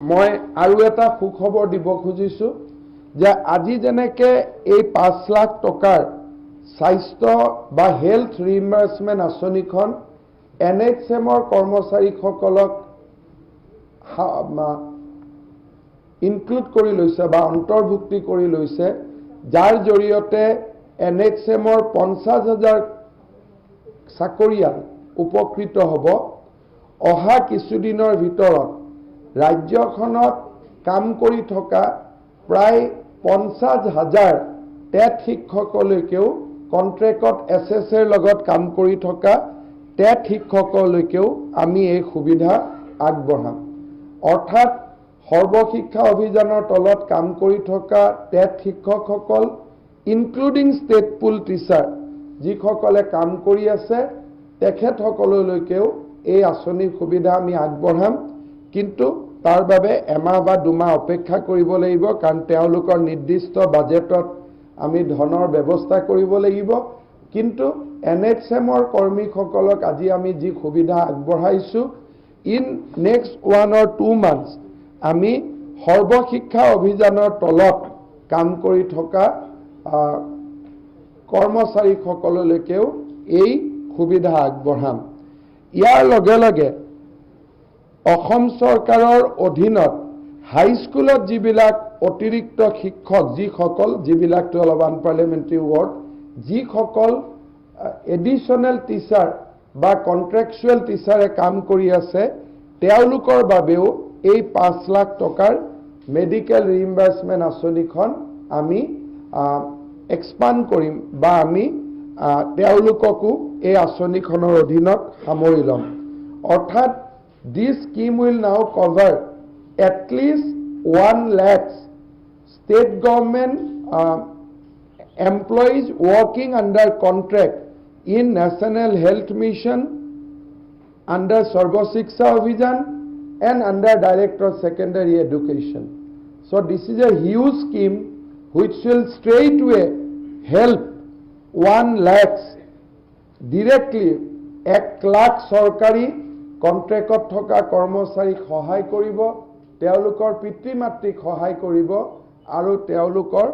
মই আৰু এটা সুখবৰ দিব খুজিছোঁ যে আজি যেনেকে এই 5 লাখ টকাৰ স্বাস্থ্য বা হেল্থ ৰিইম্বাৰ্চমেণ্ট আঁচনিখন এনএইচএমৰ কৰ্মচাৰীসকলক ইনক্লুড কৰি লৈছে বা অন্তৰ্ভুক্তি কৰি লৈছে, যাৰ জৰিয়তে এনএইচএমৰ 50 হাজাৰ চাকৰিয়াল উপকৃত হ'ব, অহা কিছুদিনৰ ভিতৰত ৰাজ্যখনত কাম কৰি থকা প্ৰায় 50 হাজাৰ টেট শিক্ষকলৈকেও, কণ্ট্ৰেক্টত এছএছএৰ লগত কাম কৰি থকা টেট শিক্ষকলৈকেও আমি এই সুবিধা আগবঢ়াম। অৰ্থাৎ সৰ্বশিক্ষা অভিযানৰ তলত কাম কৰি থকা টেট শিক্ষকসকল, ইনক্লুডিং ষ্টেট পুল টিচাৰ, যিসকলে কাম কৰি আছে, তেখেতসকললৈকেও এই আঁচনিৰ সুবিধা আমি আগবঢ়াম। কিন্তু তাৰ বাবে এমাহ বা 2 মাহ অপেক্ষা কৰিব লাগিব, কাৰণ তেওঁলোকৰ নিৰ্দিষ্ট বাজেটত আমি ধনৰ ব্যৱস্থা কৰিব লাগিব। কিন্তু এনএইচএমৰ কৰ্মীসকলক আজি আমি যি সুবিধা আগবঢ়াইছোঁ, in next 1 or 2 months আমি সৰ্বশিক্ষা অভিযানৰ তলত কাম কৰি থকা কৰ্মচাৰীসকললৈকেও এই সুবিধা আগবঢ়াম। ইয়াৰ লগে লগে অসম চৰকাৰৰ অধীনত হাইস্কুলত যিবিলাক অতিৰিক্ত শিক্ষক, যিসকল, যিবিলাকটো অলপ আনপাৰ্লিয়ামেণ্টাৰী ৱৰ্ড, যিসকল এডিশ্যনেল টিচাৰ বা কণ্ট্ৰেকচুৱেল টিচাৰে কাম কৰি আছে, তেওঁলোকৰ বাবেও এই 5 লাখ টকাৰ মেডিকেল ৰিইম্বাৰ্চমেণ্ট আঁচনিখন আমি এক্সপাণ্ড কৰিম বা আমি তেওঁলোককো এই আঁচনিখনৰ অধীনত সামৰি ল'ম। অৰ্থাৎ this scheme will now cover at least 1 lakhs state government employees working under contract in National Health Mission, under Sarva Shiksha Abhijan and under Director of Secondary Education. So this is a huge scheme which will straightway help 1 lakhs directly. 1 lakh চৰকাৰী কণ্ট্ৰেক্টত থকা কৰ্মচাৰীক সহায় কৰিব, তেওঁলোকৰ পিতৃ মাতৃক সহায় কৰিব আৰু তেওঁলোকৰ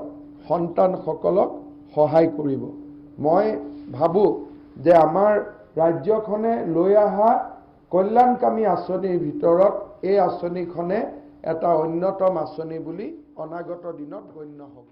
সন্তানসকলক সহায় কৰিব। মই ভাবোঁ যে আমাৰ ৰাজ্যখনে লৈ অহা কল্যাণকামী আঁচনিৰ ভিতৰত এই আঁচনিখনে এটা অন্যতম আঁচনি বুলি অনাগত দিনত গণ্য হ'ব।